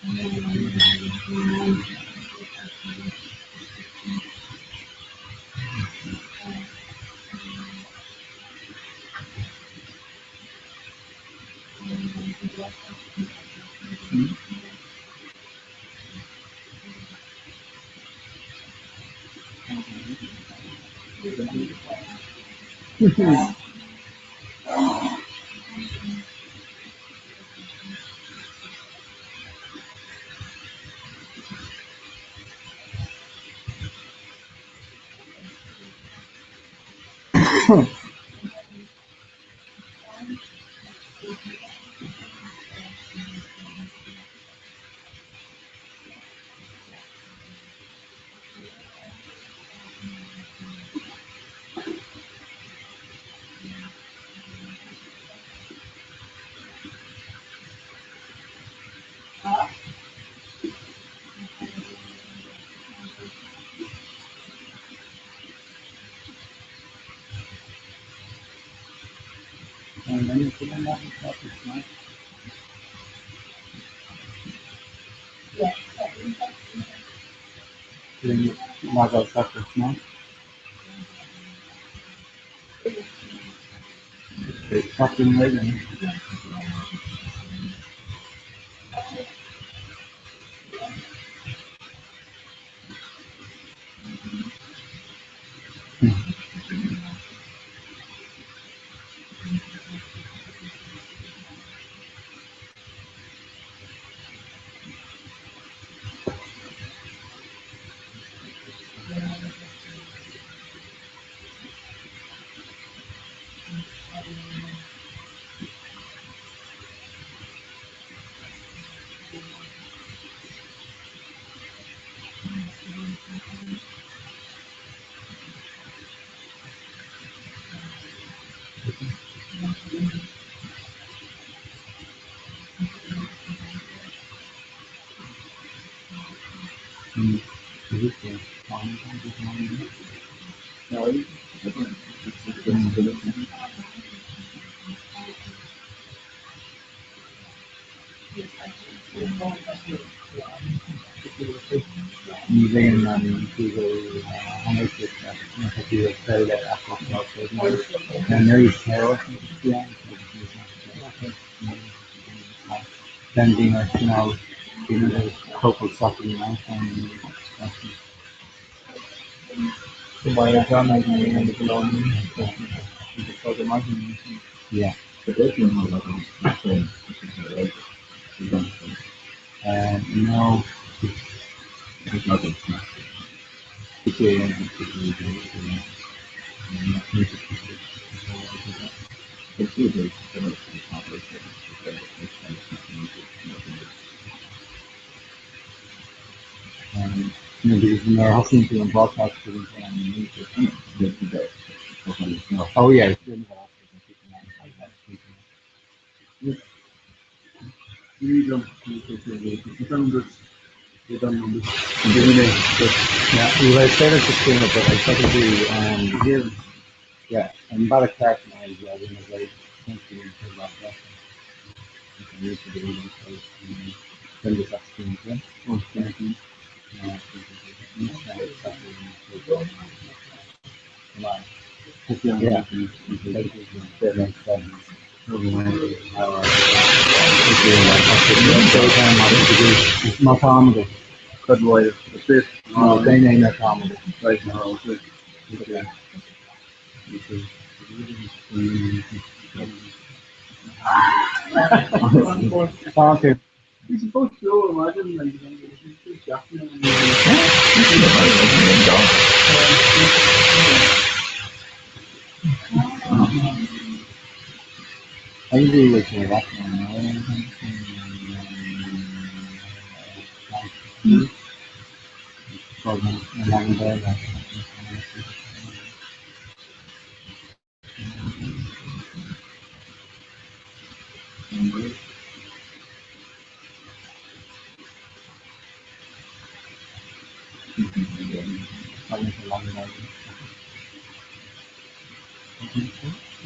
Yeah. No. Oh yeah. Yeah, well, I started to stream it, but I started to yeah, and about a crack now is Yeah. Okay. You're supposed to imagine like I usually like to rock and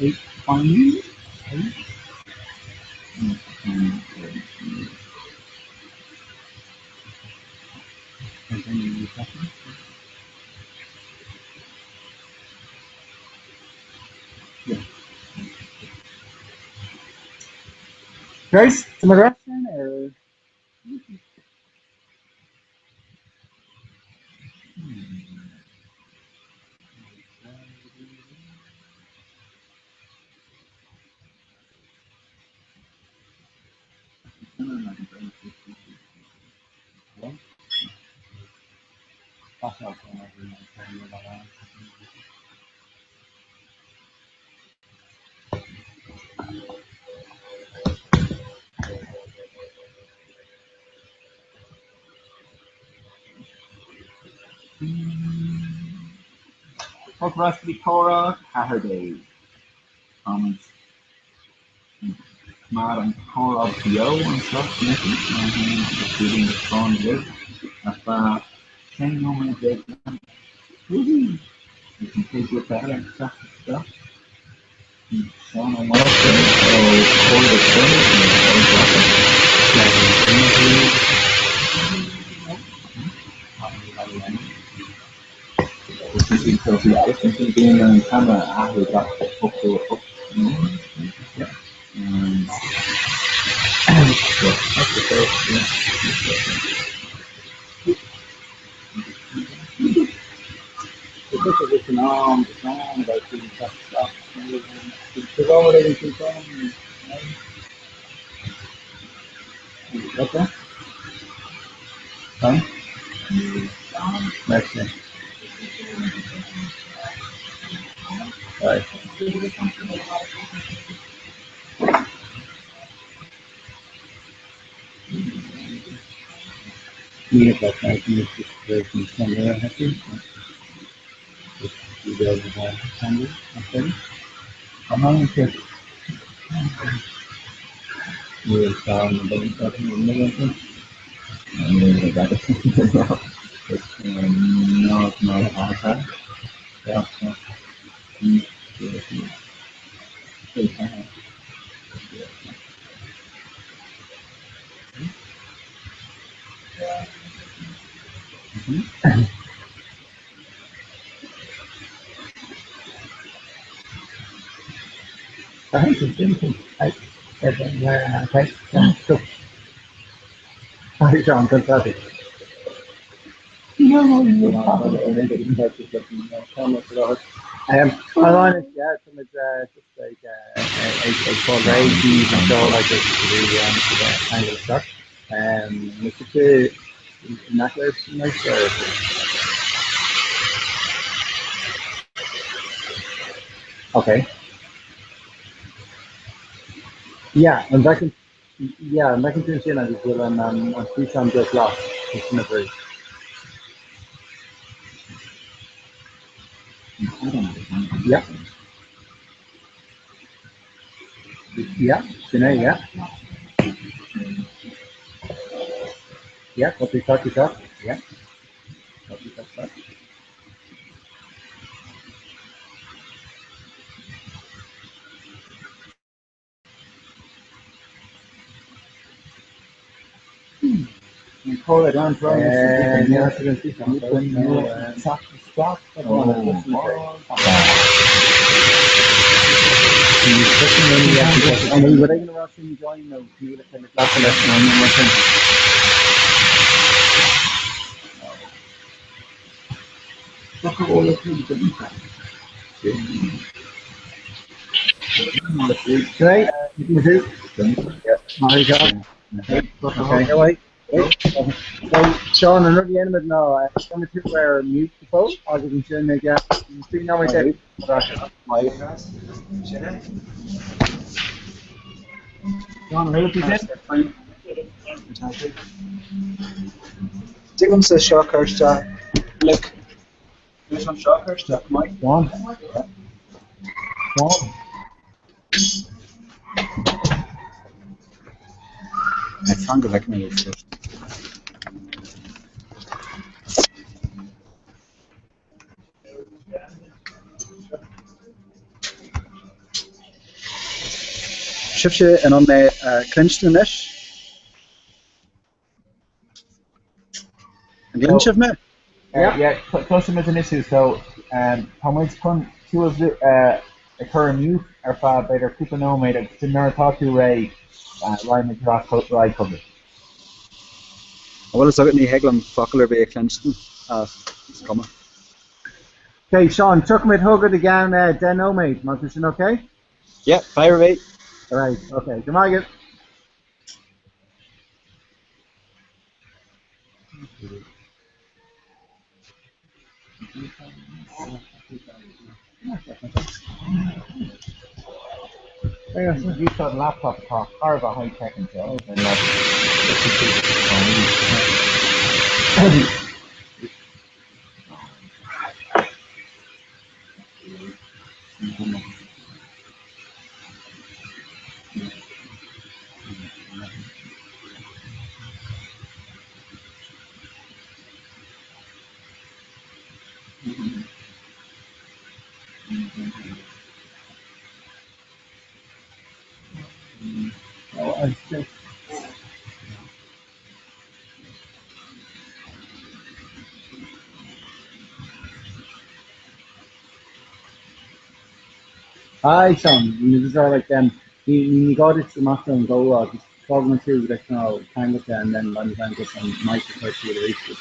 8, 5, 8. Yeah. Grace, tá mé sin ar Fáilte Comhrá 14. Táimid ag coimeád an comhrá beo anseo anois, mé féin agus Julian agus Seán libh ar feadh 16 nóiméad. Woohoo! Agus an chéad ghrúpa eile ag teacht isteach, Seán Ó Maolchlair ó Chomhairle Contae Ard Mhacha. Bíonn an ceamara á athrú gach 88 nóiméad. Okay. Yeah, an bhfeiceann yeah, an bhfeiceann tú ansin agus bhfuil an an físeán beag glas sin a bhrí. Yeah. Yeah, sin é, yeah. Yeah, copy, copy, copy. Yeah. Copy, copy, copy. Seán, an rud a dhéanfaimid ná cuirfidh tú ar mute go fóill agus ansin ag 3 nóiméad Seán, an bhfuil tú sin? Tig liomsa seo a chur isteach. Look. Leis an seo a chur isteach, Mike. Seán. Seán. Fan go bhfeicfidh mé é. Sibhse in ann mé a chluinstin anois? An gcluineann sibh mé? Yeah, cloisimid anois thú so tá muid chun tú a chur ar mute ar feadh b'fhéidir cúpla nóiméad agus nuair atá tú réidh raghaidh muid ar aghaidh chugat. An bhfuil fhios agat ní thig liom focal ar bith a chluinstin ach is cuma. Ok Seán, tiocfaimid chugat i gceann 10 nóiméad, má tá sin ok? Yeah, fadhb ar bith. Alright, ok, go maith agat. Úsáid laptop atá thar a bheith high tech anseo. Hi Seán, you are like ní ní gá duit amach ón gcomhrá, just fágann tú le cineál ceangailte and then by the time just an mic a chur siar arís.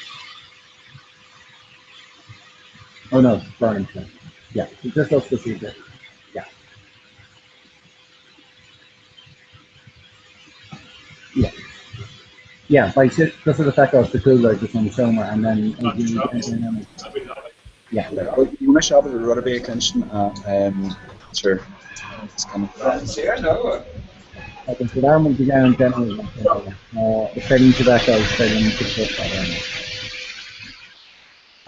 Oh no, burn so. Yeah, just also see it. Yeah. Yeah. Yeah, beidh sé just le feiceáil sa chúlra just an seomra and then Yeah. Ní raibh mise ábalta rud ar bith a chluinstin ach sure is cuma. Agus go raibh go gceann general is féidir liom feiceáil is féidir liom cúpla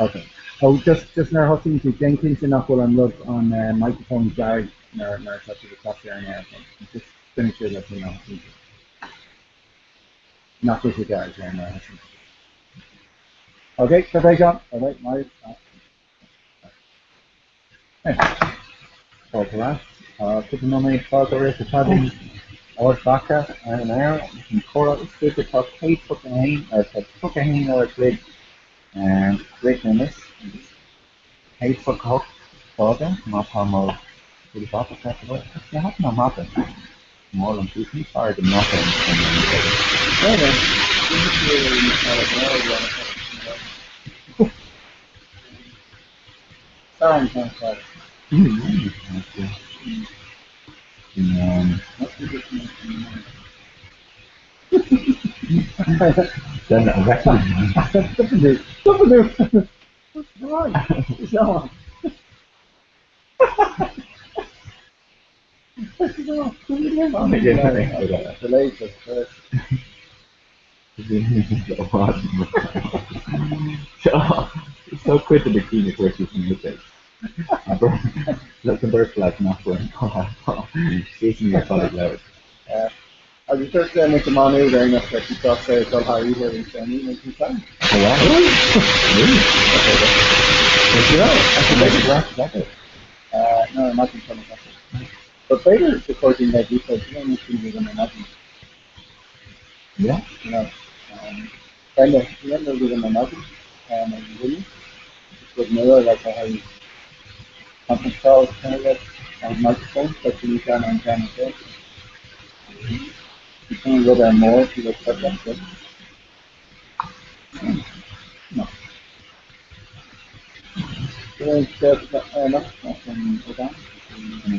Okay. Oh, just just nuair a thosaíonn tú, déan cinnte nach bhfuil an rud an microphone dearg nuair nuair atá tú ag teacht ar an air. Just finish it leis an Nach bhfuil sé dearg ar nuair a thosaíonn tú. Okay, perfect, John. All right, my. Fáilte ar ais. Tá cúpla nóiméad fágtha roimh Paidí Ard Mhacha ar an aer agus an comhrá is dócha tá 101 ar tá 31 uair a chloig rite anois agus 1.8 fágtha má tá mo chuid mapa ceart go leor. Ní thagann an mapa mór liom fós níos fearr ag an mapa So cuid de na cinn a chuir sí san Ipéis. Leis an bheirt leat nach bhfuil an t-ádh ar fad ag labhairt. Agus dúirt sé muid amach ar aon nós leis an sásta ag dul thar oíche ar an seanní nó sin san. Oh wow. Really? No, imagine some of that. But b'fhéidir go cuirfinn le úsáid you know, sin bhí an imagine. Yeah. You know, Brenda, remember with an imagine and William? With nua like a conference call kind of like microphone that you can on camera. You can go there more if you look at that. No. And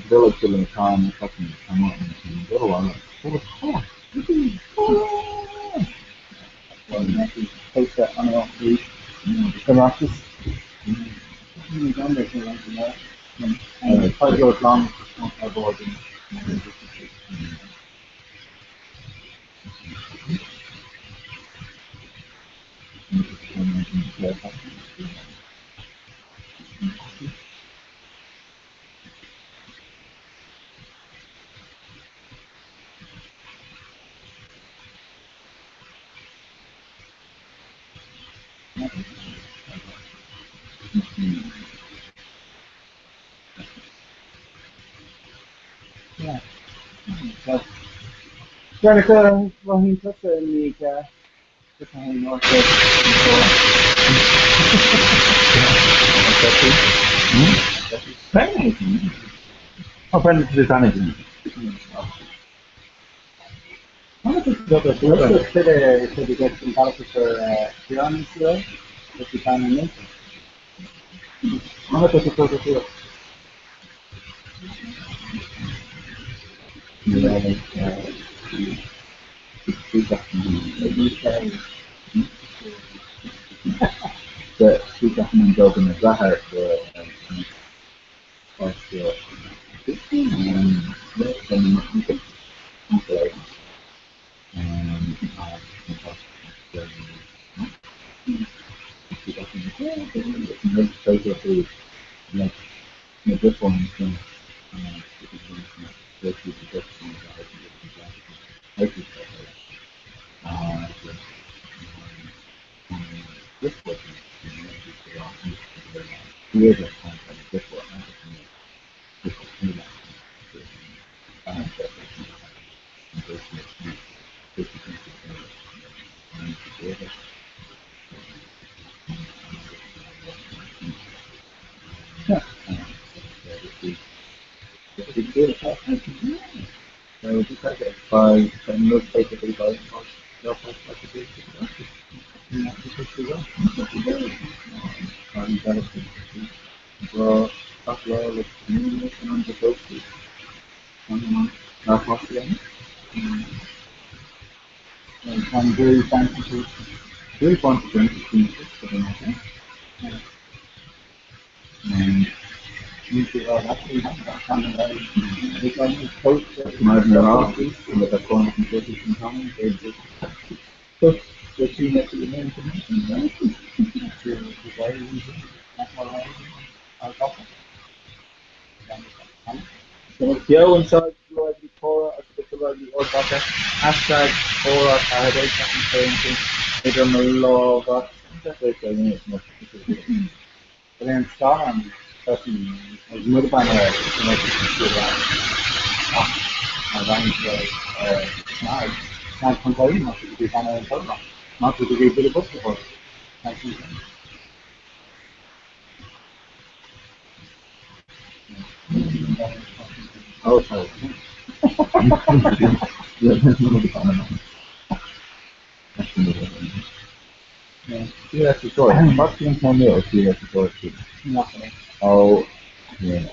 village to the con fucking come up and go on Yeah. So, Jennifer, Roheen Tussa in the Oh, Brendan to Vanity. Beo anseo ag Rugbaí Comhrá agus ag Rugbaí Ard Mhacha, hashtag Comhrá 14 idir mo lámha. Ar an scáileán freisin ag muid ar ach mar bhain sé ar snag snag.ie má tá tú ar an togra má tá tú ag buille bosca Oh, sorry. Oh, yeah.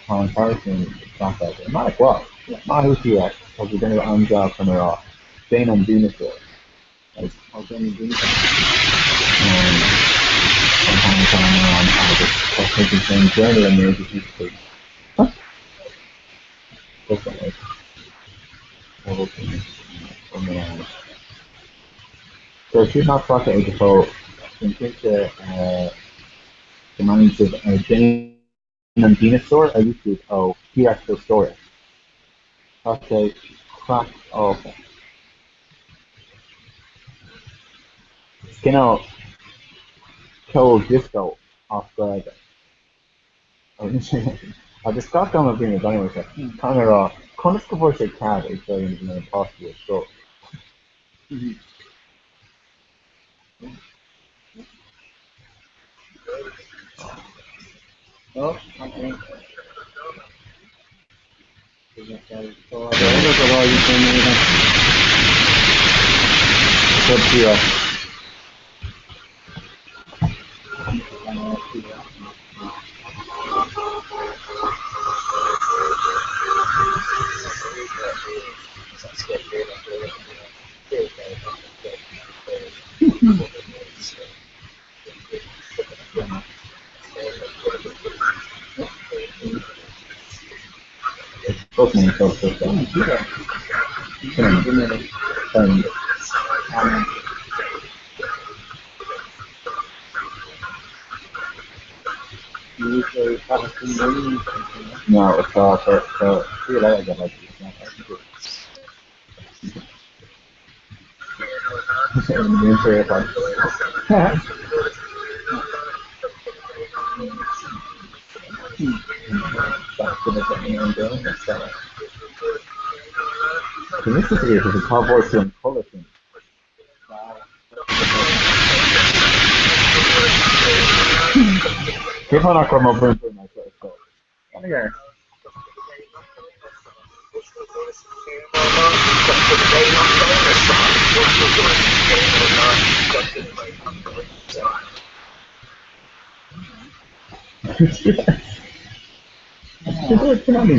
Tá an fear sin craiceáilte. Maith go maith thú T-Rex, tá tú ag déanamh an-jab chun a rá, déan an dineasár. Like, Tá déan an dineasár. Agus tá chuid den journal a méid So siúd nach bhfaca é go fóill, déan cinnte go mbreathnaíonn sibh ar Déan an Dineasár ar YouTube ó T-Rexosaurus. Tá sé craiceáilte. Is cineál ceol disco as Gaeilge. Agus gach am a bhíonn ag breathnú air seo, caithfidh mé a rá, conas go bhfuair sé cead é seo a dhéanamh lena páistí ar scoil? No, it's so see you later again, like it's not Cén fáth nach raibh mo Air.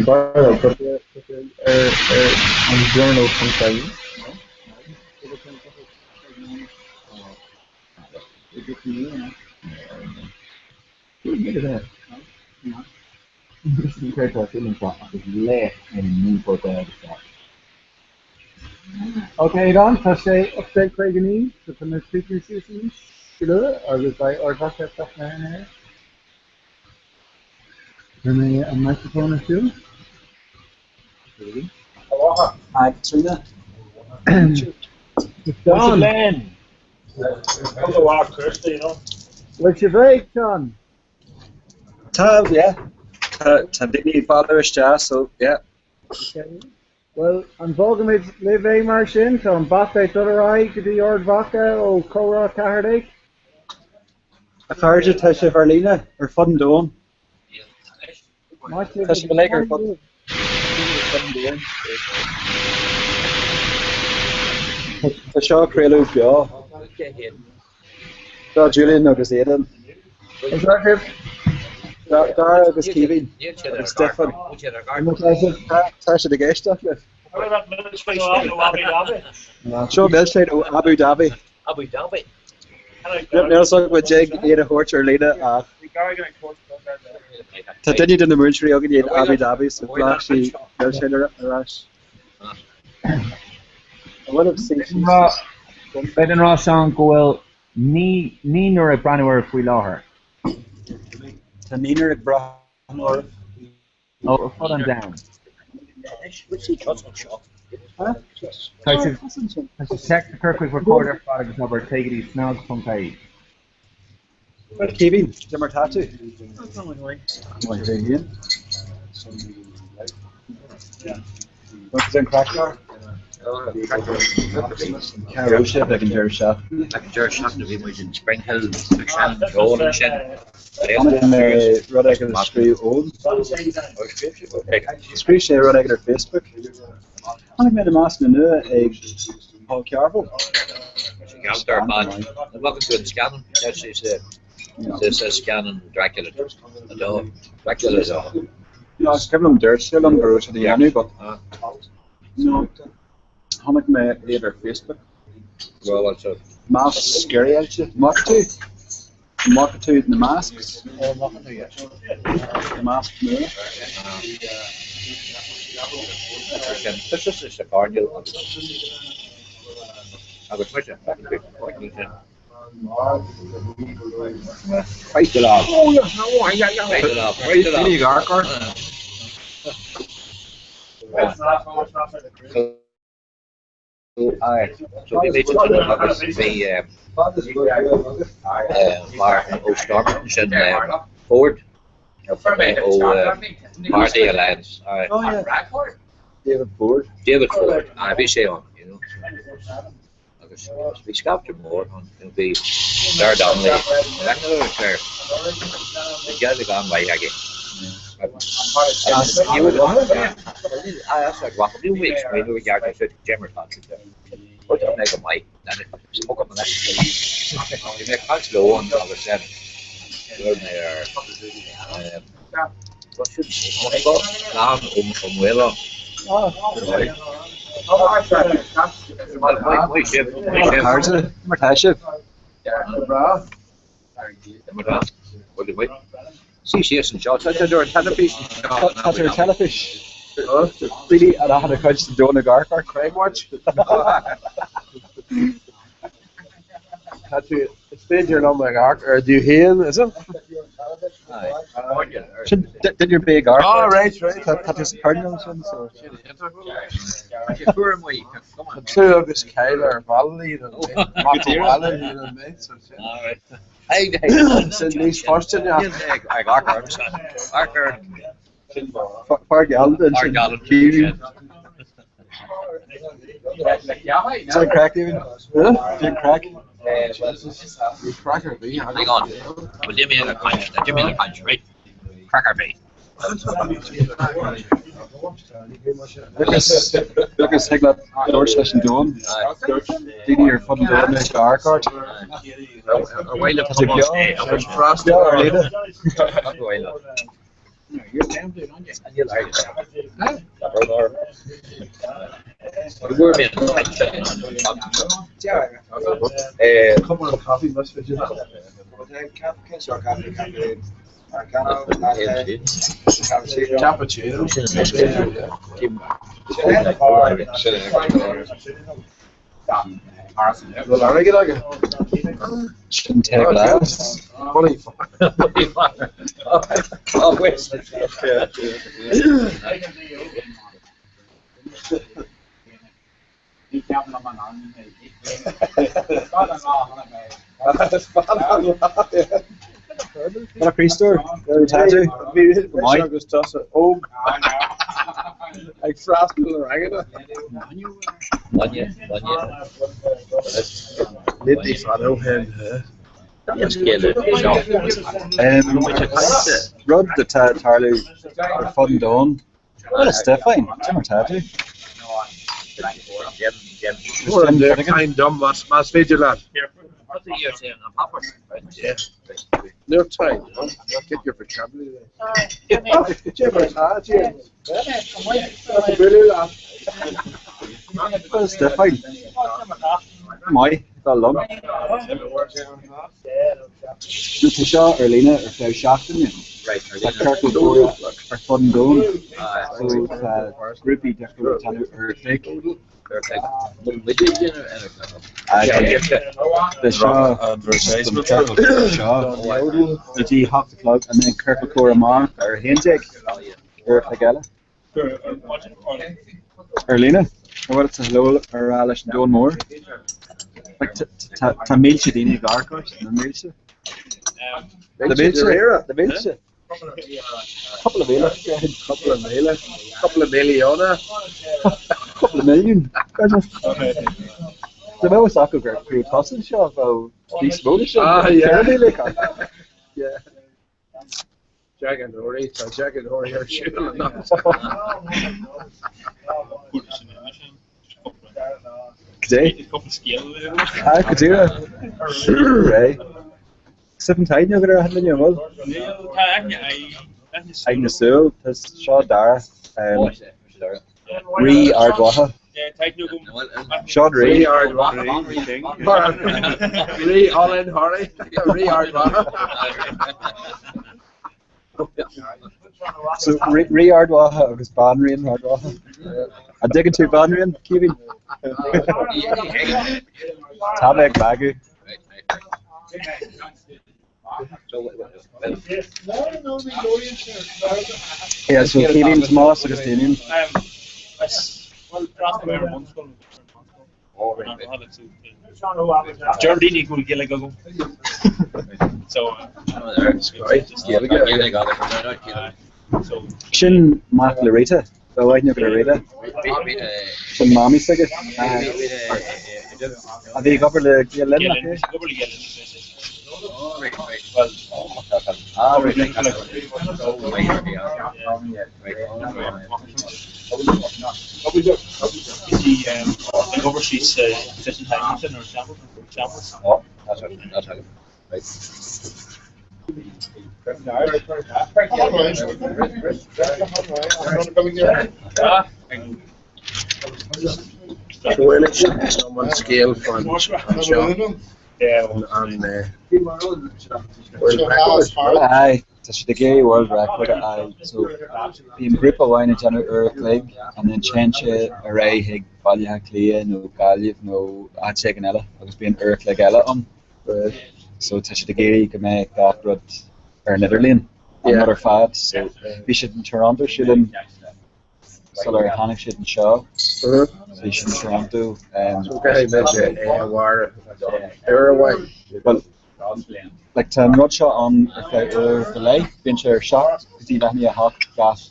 Ar an journal ponc ie. Ok Aodhán, tá sé 18:59, so tá muid críochnú suas anois go luath agus beidh Ard Mhacha ag teacht na hair. Chuir mé an microphone ar siúl. Hi Caitríona. Seán! Bhfuil sibh réidh, Seán? Tá, yeah. Tá tá daoine ag bailiú isteach, so yeah. Okay. Bhuel, an bhfágaimid libh é mar sin? Tá an bata ag dul ar aghaidh go dtí Ard Mhacha ó Chomhrá 14. A chairde, tá sibh ar líne ar fud an domhain. Maith sibh. Tá sibh uilig ar fud an domhain. Tá seo á chraoladh beo. Seo Julian agus Aidan. Is maith sibh. Dara agus Caoimhín agus Stefan. Tá siad ag éisteacht libh. Seo milseáin ó Abu Dhabi. Abu Dhabi. Níl a fhios agam an dtig iad a thabhairt ar líne ach tá duine de na múinteoirí againn in Abu Dhabi so ghlac sí milseáin ar ais. An bhfuil B'fhéidir an rá Seán go bhfuil naonúr ag breathnú oraibh faoi láthair. Tá naonúr ag breathnú oraibh. Ó ar fud an domhain. Tá sibh téacs a chur chuig record ar fad agus abair téigh go dtí snag.ie. Caoimhín, cad é mar tá tú? Maith thú féin. Bhfuil an craic leor? Cá raibh sibh ag an deireadh seachtaine? Ag an deireadh seachtaine bhí muid in Springhill ag seinm ceoil ansin. Chonaic mé rud éigin a scríobh Eoin. Scríobh sé rud éigin ar Facebook. Chonaic mé na mascanna nua ag Paul Cearbhall. No, is cuimhin liom dúirt sé liom go raibh siad a dhéanamh but no, chonaic mé iad ar Facebook. Masks scary-áilte. An bhfaca tú? An bhfaca tú na masks? Na masks nua? So bhí mé ansin agus bhí fear ó Stormont ansin, Ford, ó Party Alliance. David Ford. David Ford, aye, bhí sé ann, you know. Agus bhí scaifte mór ann, you know, bhí Ger Donnelly, bhí Gaeilge an-mhaith aige. Mar tá sibh? Sí síos anseo. Tá tú ar an teilifís anseo. Tá tú ar teilifís. Daoine a rachann a chuid den domhan ag amharc ort. Craig Watch. Tá tú, is féidir liom ag amharc ar do féin, is it? Sin duine ar bith ag amharc Oh, ort. right, right. Tá tú sa choirnéal ansin, so. Tú agus Kyle ar bhallaí Mac ó Bhaile, so sin. Sin níos forstine. Fear geal ansin. Is that craic, David? Did craic? Bhí craic ar bith Hang on. Well, give me a punch. Give me a punch, right? Cracker bee. Agus thig leat labhairt leis an domhan. Daoine ar fud an domhain leis an amharc ort. Ar mhaith Tá sé beo. Beo ar líne. Cupán caife más féidir. Cappuccino. Bhfuil airgead agat? Sin tae glas. Money. What a Críostóir, tá tú? Bhí agus tusa óg ag freastal ar ranganna. Nití fadó shin. Rud atá ag tarlú ar fud an domhain. Bhuel, a Stiofáin, cad é mar tá tú? Time dom más féidir leat. Nuair time. Get your vocabulary there. Cad é mar atá, James? Bhuel, a Stiofáin, maith, dul liom. Nó tá seo ar líne ar feadh seachtaine. Tá ciorcal comhrá ar fud an domhain. So tá grúpaí difriúla ag déanamh uair a chloig. Tá seo don ciorcal comhrá seo go dtí 8 a chlog and then ciorcal comhrá amárach ar 11 uair a chloig eile. Ar líne? An bhfuil tú hello a rá leis an domhan mór? Like, tá mílte daoine ag amharc ort, na mílte? Na mílte? Na mílte? Cúpla míle. Cúpla míle. Cúpla milliún. Cúpla milliún. Dá mbeadh fhios acu gur tú tusa anseo, bheadh níos mó ná sin. Ah, yeah. 4,000 acu. Yeah. Jack and Rory, tá Jack and Rory ar siúl anocht. Cad é? Ah, go díreach. Ré. Stephen Tide nó go raibh an bhfuil? Ag na súl, tá seo Dara. Rí Ard Mhacha. Seo an Rí. Rí Ard Mhacha. Rí Oileán Thoraí. Rí Ard Mhacha. So, Rí Ard Mhacha agus Banríon Ard Mhacha. An dtuigeann tú Banríon, Caoimhín? Tá mé ag magadh. Yeah, so Caoimhín, Tomás agus Damien. Sin mac le Rita. Ba mhaith liom go Rita. Sin mamaí s'aige. A bhí ag obair le Gael Linn, nach é? An scéal fan anseo an World Record. Aye, tá siad ag iarraidh World Record a fháil so bíonn grúpa amháin ag déanamh uair a chloig and then téann sé ar aghaidh chuig Baile Átha Cliath nó Gaillimh nó áit éigin eile agus bíonn uair a chloig eile ann. So tá siad ag iarraidh go mbeadh gach rud ar an idirlíon, an rud ar fad. So bhí siad in Toronto sílim sular tháinig siad anseo. So bhí siad in Toronto. So caithfidh mé é a mhair uair amháin. Well, like tá an rud seo ann ar feadh uair go leith, bíonn sé ar 7 go dtí leath i ndiaidh a 8 gach.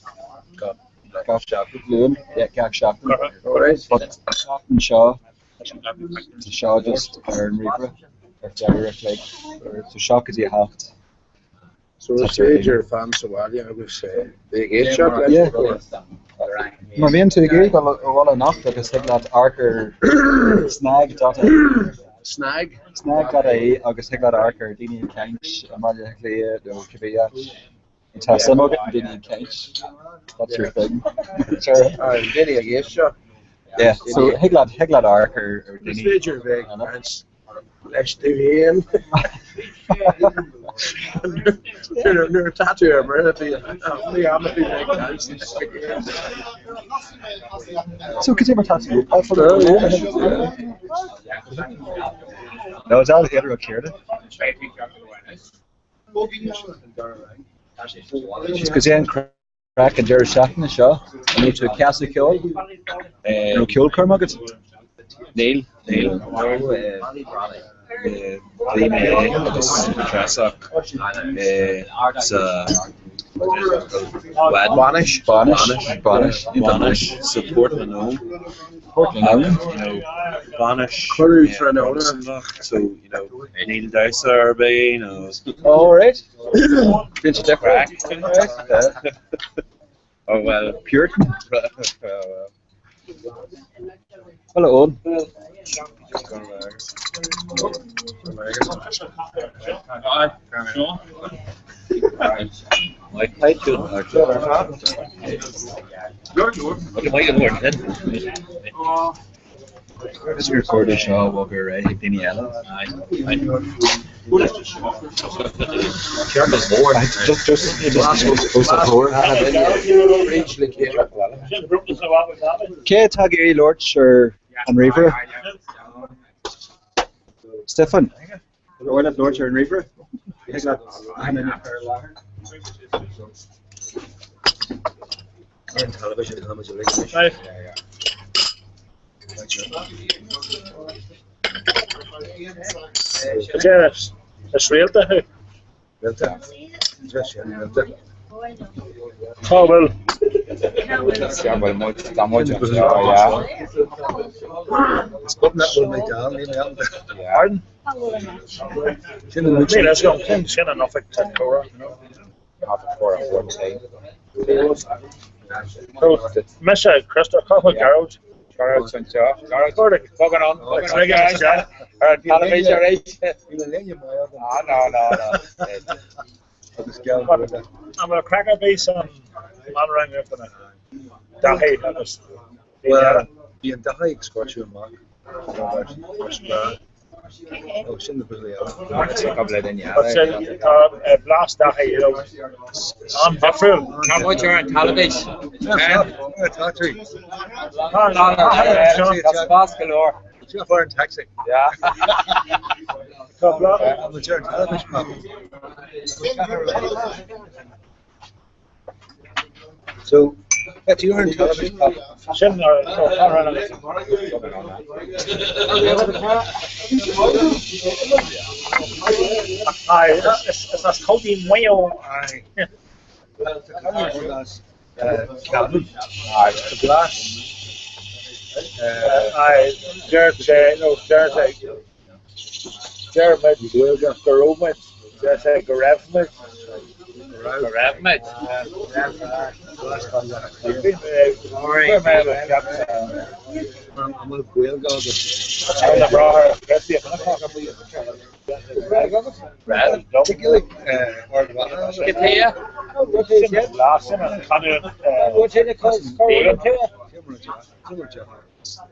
Gach Luan, yeah, gach seachtain. But an tseachtain seo, tá seo just ar an ríomhaire ar feadh uair a chloig. So 7 go dtí 8. So is féidir fan sa bhaile agus bheith ag éisteacht leis an gcomhrá. Má bhíonn tú ag iarraidh dul abhaile anocht agus thig leat amharc ar snag dot ie. Snag? Snag dot ie agus thig leat amharc ar daoine ag caint i mBaile Átha Cliath nó cibé áit. Tá suim agat i daoine ag caint. That's your thing. Sure. Daoine ag éisteacht. Yeah, so thig leat thig leat amharc ar daoine. Is féidir bheith ag caint leis tú féin. Nuair atá tú ar mire bhí am ag caint leis tú féin. So cad é mar tá tú? No, is that the other Cad é an craic an deireadh seachtaine seo? An raibh tú ag casadh ceoil? An raibh ceolchoirm agat? Níl, níl. Bhí mé agus Treasach sa Bainis. Bainis. Bainis. Bainis sa Port na nÓg. Port na nÓg. You know, bainis. Cuireadh tráthnóna. So, you know, níl damhsa ar bith, nó. All right. Bíonn sé difriúil. Oh well. Puritan. Hello, Owen. Is gur chóir é seo a bhogadh ar aghaidh chuig daoine eile. Just, just, just os a chomhair. Cé atá ag iarraidh labhairt ar an ríomhaire? Stefan, ar mhaith leat labhairt ar an ríomhaire? Thig leat achan duine a chur i láthair. Ar an television tá muid uilig anois. Is réalta thú. Réalta? Réalta. Cá bhfuil? Sea, bhfuil muid, tá muid anseo, yeah. Is beag nach bhfuil mé dall, níl mé ábalta. Pardon? Sin an Níl fhios agam, cén sin an oifig tá comhrá? Half a four, 14. Mise Christopher, cá bhfuil Gearóid? Gearóid anseo. Gearóid, bogann on. Ar an teilifís arís. Ah, no, no, no. Agus geall An bhfuil craic ar bith san meánrang roimh na Daithí agus daoine eile? Bhí an Daithí ag scoirteadh amach mar spreá. Ó, sin na buillí eile. Tá blas Daithí an-difriúil. Tá muid ar an teilifís. Tá tú. Tá spás go leor. Seo ar an taxi. Tá blas. Tá muid ar an teilifís, Pap. So, tá tú ar an teilifís, Pap. Sin ar an Aye, is as County Mayo. Aye. Well, tá cailín as Calvin. Aye, tá blas. Aye, deir sé, no, deir sé, deir muid go raibh muid, deir sé go raibh muid. Go raibh muid. Chuir mé le ceap An bhfuil Gaeilge agat? Ar na bráthair Christy a Raibh. Sin blas, sin an chanúint.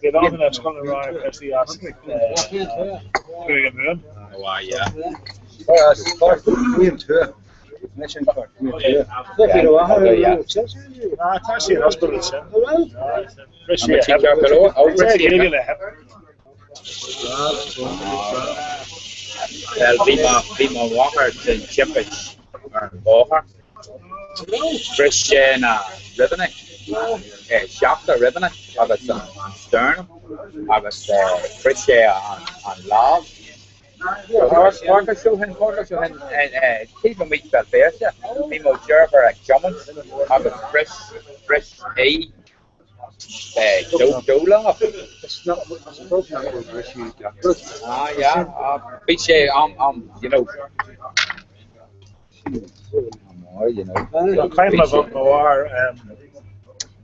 Bhí lán na scoil na bráthair Christy as Cúige Mumhan. Oh, yeah. Ah, tá sí in ospidéal sin. Bhris sí a hip. Bhris sí a hip. le hip. Well, bhí mo bhí mo mháthair den timpist ar an bhóthar. Bhris sé na ribeanna, seachtar ribeanna agus an sternum agus bhris sé an lámh. Tharla sé ó shin, tharla sé ó shin, taobh amuigh de Bhéal Feirste, bhí mo dheirfiúr ag tiomáint agus bhris, bhris í dó lámh. Ah yeah, bhí sé am, am, you know, Tá cuimhne agam mo mháthair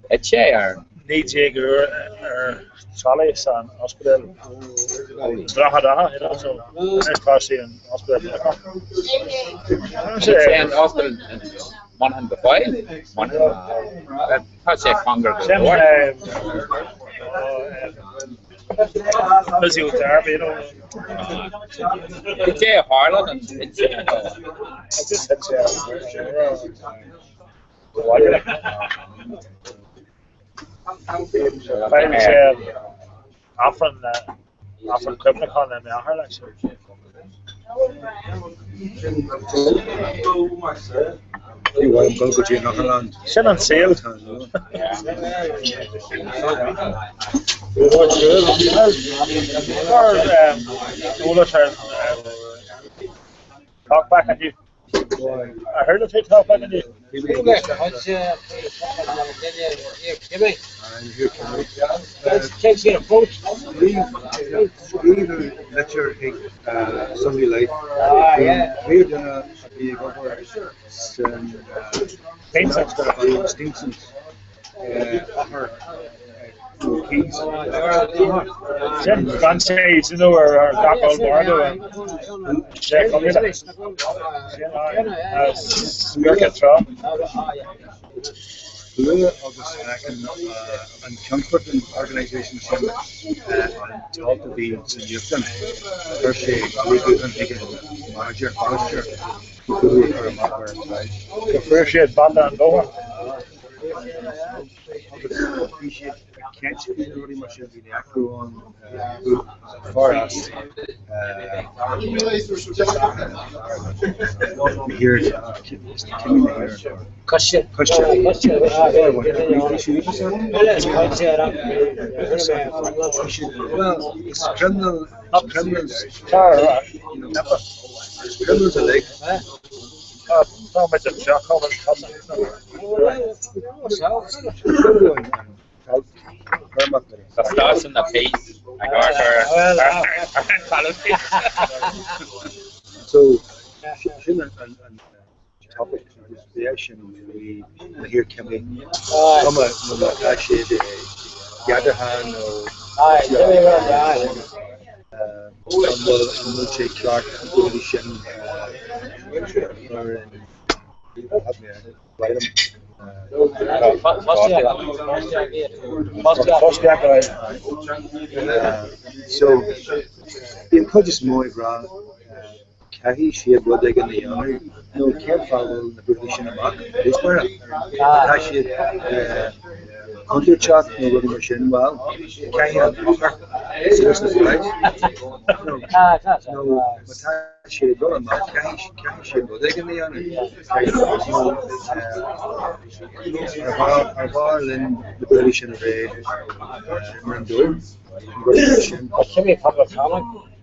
Thit sé ar. 19 uair ar trolley san ospidéal Droichead Átha, you know, so anois tá sí in ospidéal Mhuineacháin. Thit sé an ospidéal Monaghan go fóill, Monaghan, tá sé cóngarach go Sin leor. physiotherapy, you know. Cad é a tharla don thit sé nó? Just thit sé ar Bheidh sé Aifreann Aifreann cuimhneacháin le m'athair leis. Sin an saol. Cuir eolas ar Talkback inniu. Ar chuala tú Talkback inniu? Scríobhadh litir chuig Sunday Life faoin bhfíordhuine a bhí ag obair san Stevensons, athair Keys. Sin franchise, you know, ar gach ollmhargadh in Sé Chontae. Sin tráth. Luath agus feiceann an Ceannfort an organisation sin an t-alt a bhí sa nuachtán, chuir sé glao chuig an manager, bainisteoir, na rudaí a chur amach ar an tsráid. Go fuair siad bata an bhóthair. Agus bhí siad ag caint faoi na rudaí mar sin, bhí an ann fear as here, Timmy na hÉireann. Coiste. Coiste. Well, it's criminal, criminals, you know, criminals alike. Tá muid anseo, cá bhfuil tusa? Tá stáisiún na Peace ag amharc ar an talamh. So, sin an topic agus bhí sin bhí na hir cimí cuma nó tá siad geadaithe nó an bhfuil sé ceart an rudaí sin mar in So bhí an chuid is mó ag rá caithfidh siad rud éigin a dhéanamh nó cén fáth a bhfuil na rudaí sin amach i dtús Tá siad contúirteach nó rudaí mar sin, well, caithfidh an eochair suas na sráid nó má tá siad ag dul amach caithfidh siad rud éigin a dhéanamh. Ar mhaith linn na rudaí sin a bheith mar an dóigh, an rudaí sin.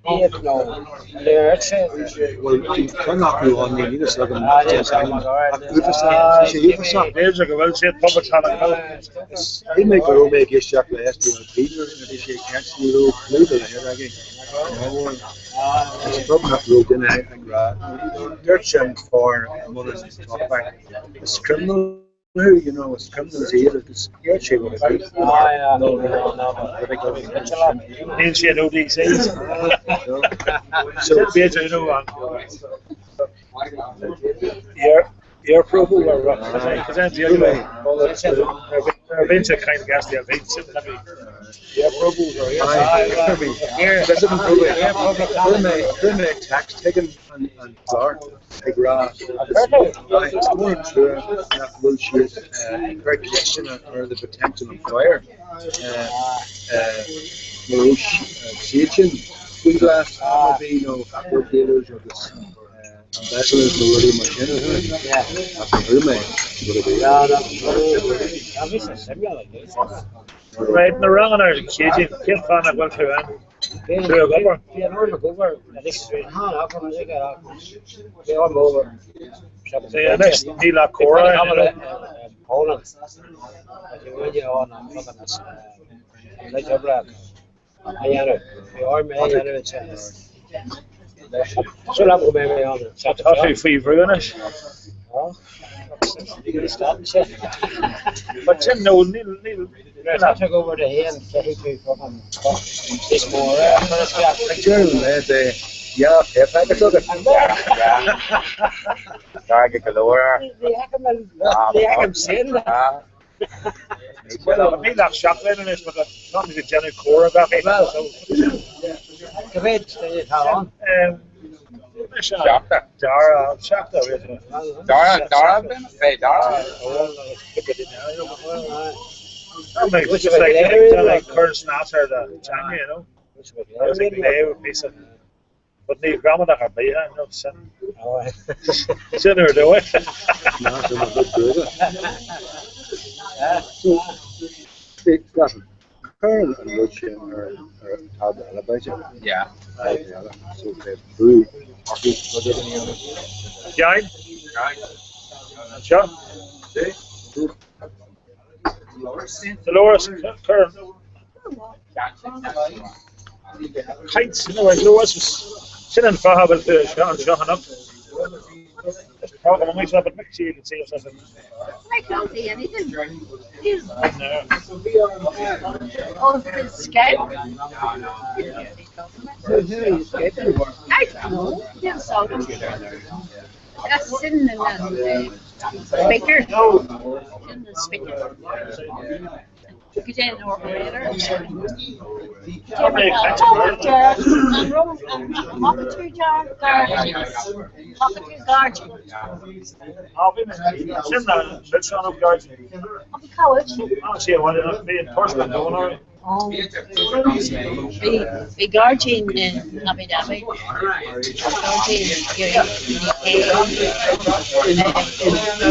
Iad nó léirse. Bhuel, bhí ceann acu ann, níl a fhios agam cén t-ainm, ach uafásach, bhí sé uafásach. B'fhéidir go bhfuil siad poblachtánach. Shíl mé go raibh mé ag éisteacht le SDLP nuair a bhí sé ag caint, ní raibh clue dá laghad aige. Is beag nach raibh duine ag rá, dúirt sin for mbun an talkback, is criminal who, you know, is criminals iad agus dúirt sé rud ar bith. Níl siad ODCs. So b'fhéidir, you know, an airphróbáil ar Ar bhíonn sé caint gas a bhíonn sin Chuir mé text chuig an clár ag rá is mór an trua nach bhfuil siad ag cur ceisteanna ar the potential employer mar raibh siad sin faoi ghlas am ar bith nó drug dealers agus embezzlers nó rudaí mar sin ach ní chuir mé rud ar bith. Right, na ranganna ar an Chéadaoin, cén fáth nach bhfuil tú ann? Bhí an orm ag obair anois tá an aige bhí orm obair. Anois níl ach comhrá Poland an oibre a dhéanamh. Bhí orm é a dhéanamh ansin. Súil agam go mbeidh mé ann. Tá tú faoi bhrú anois. But sin nó níl Tá tú ag obair do fhéin caithfidh tú fucking níos mó a chur isteach. Ag deireadh an lae beidh dhá pay packet agat. Airgead go leor air. Ní fheicim sin. Níl ach seachtain anois but táimid ag déanamh comhrá gach aon so. Cá mhéad duine atá ann? Seachtar. Dara, seachtar. Dara, Dara, beidh Dara. Like cur snas ar do teanga, you know. Agus ag léamh píosa. But ní gramadach ar bith, no, sin. Sin ar dóigh. So, Stephen, cuir an rud sin ar an tab eile b'fhéidir. Yeah. Tab eile. So beidh brú orthu rud éigin a dhéanamh. Ceann? Anseo? Dolores, cuir Caint, no, Dolores, sin an fáth a bhfuil tú anseo anocht. Just talk among yourself, but make sure you can see yourself. I can't see anything. Oh, the Skype. I don't know. Yes, That's in the speaker. In the speaker. Go dé an operator. Sin na Lutron guards. Sí, bhí an person donor. Bhí gairdín in Abu Dhabi.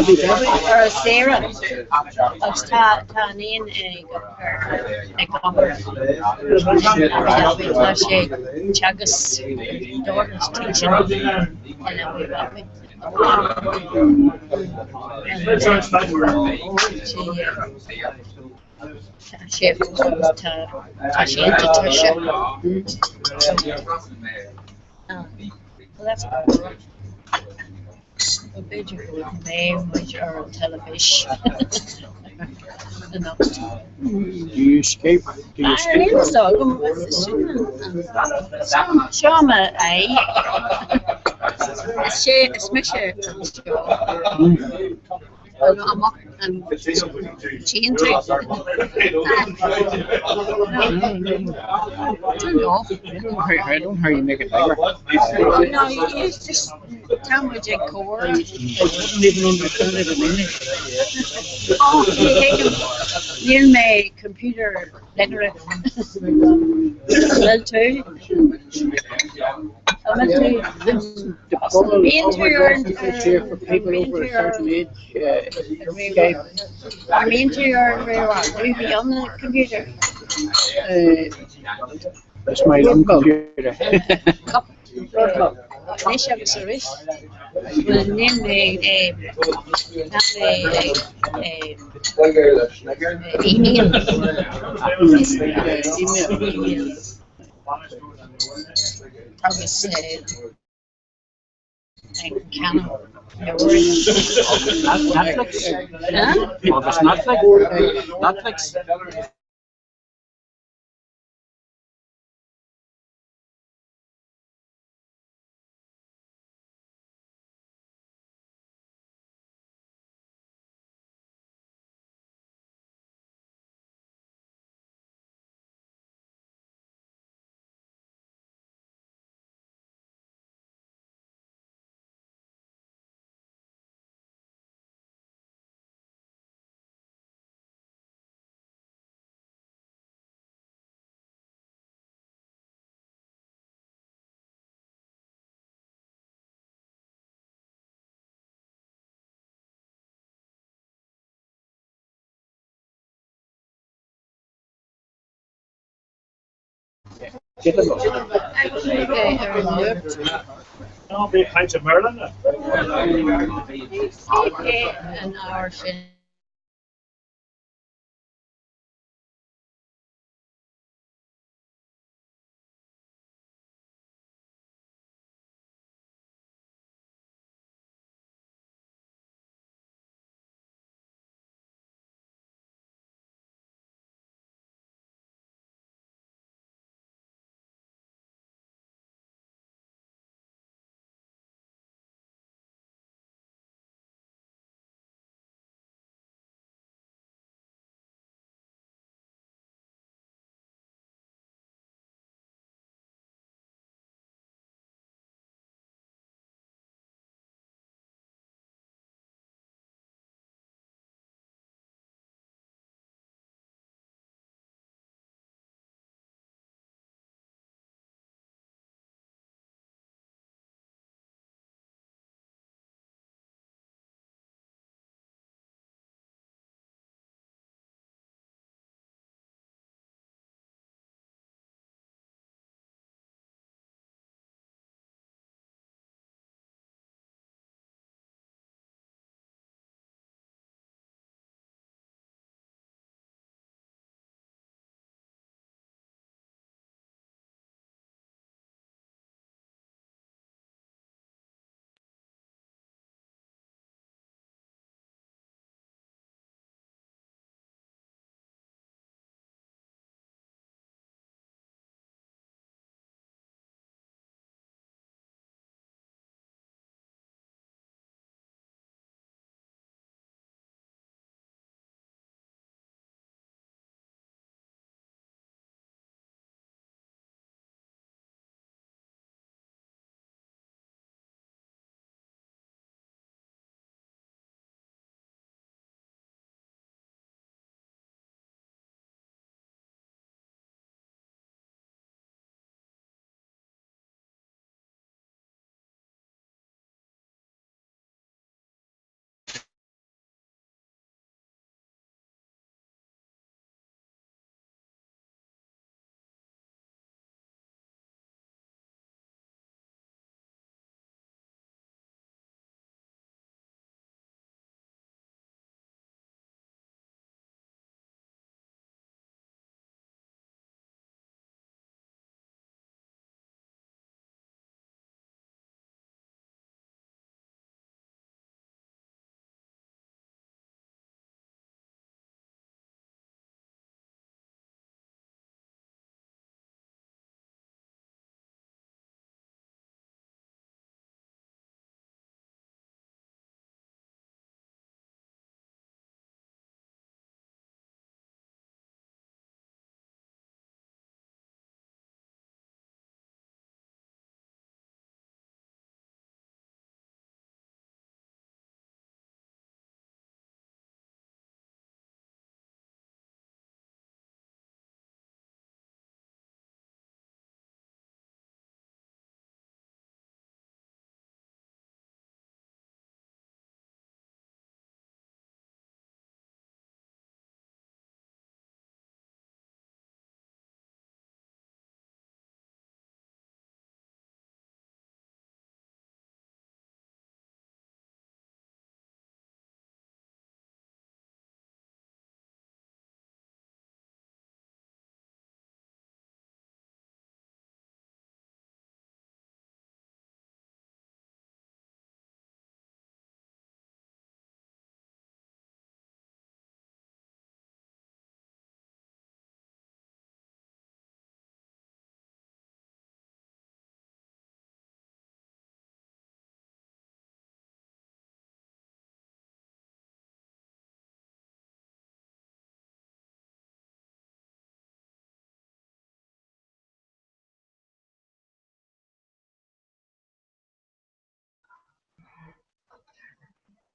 Gairdín ar saoire agus tá tá an éan ag ag obair Abu Dhabi tá sé teagasc dornas teaching in Abu Dhabi. Sé tá tá sé inta tuirse. Well, that's B'fhéidir go bhfuil mé muid ar an teilifís anocht. Do you escape? Do you escape? Níl fhios agam seo m'aghaidh. Is sé is mise anseo. Amach an tchíonn tú? Turn it off. I don't know how you make it bigger. No, you just tá muid ag comhrá. I wouldn't even understand it in English. Oh, níl mé computer literate. Bhfuil tú? An bhfuil tú? The problem Bíonn tú ar an is here for people over a certain age. Skype. Bíonn tú ar an ríomhaire. Do you be on the computer? That's my own computer. Anois agus arís. Bhuel níl mé tá mé ag email. Email. Agus ag ceannach leabhar. Netflix? Huh? Agus Netflix? Netflix? Ar an ndúirt. Ná bí ag caint i mBéarla na. Cé an uair sin.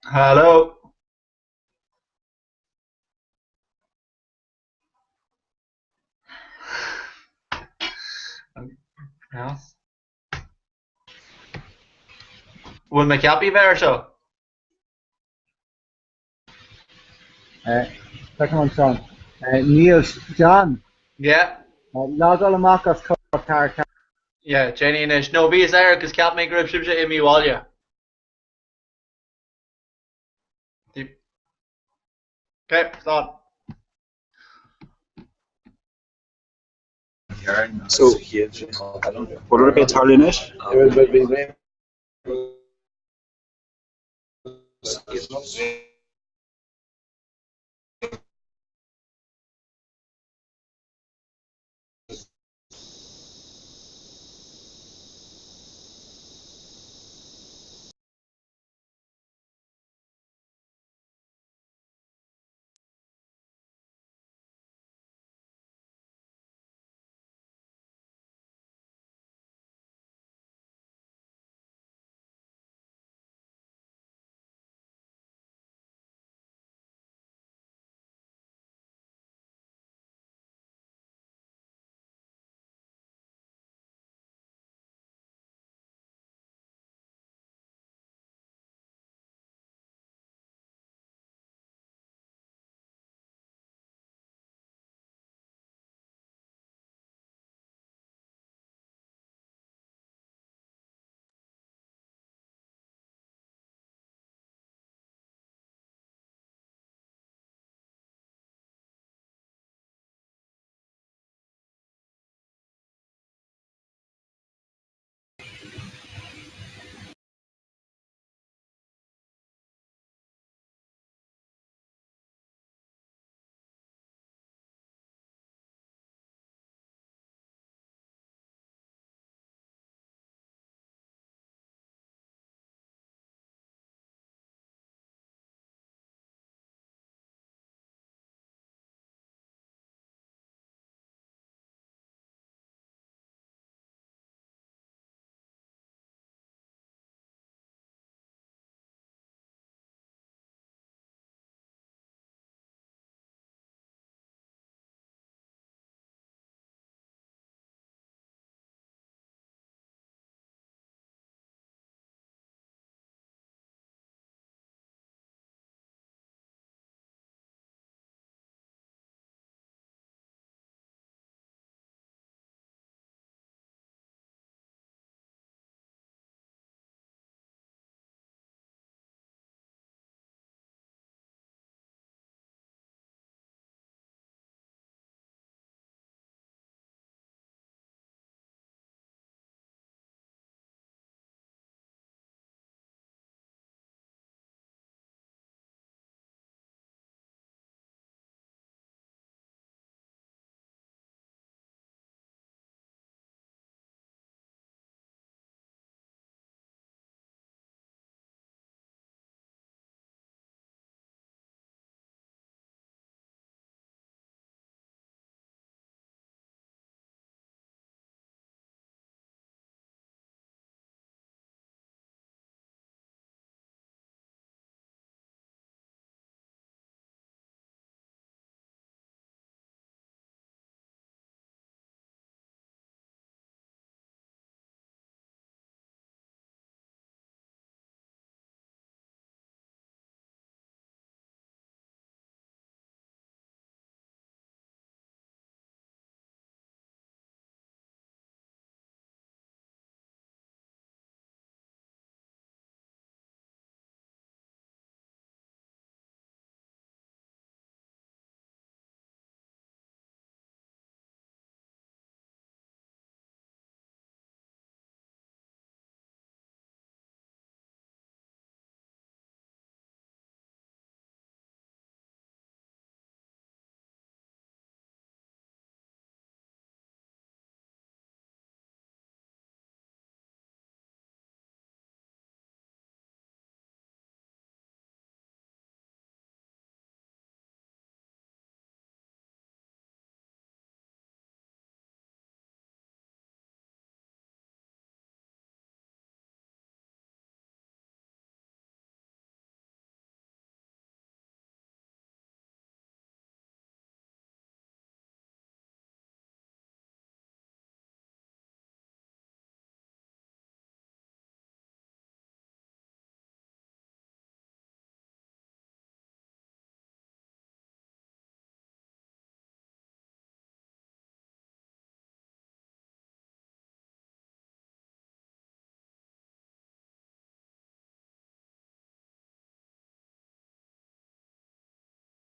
Hello. Bhfuil mé ceaptha bheith ar seo? Feicim an Seán. Níl. John. Yeah. Logáil amach as. 4 4. Yeah, déan é anois. No, bhíos air agus cheap mé go raibh sibhse imithe abhaile. Okay, stop. So, what would it be tarlú anois?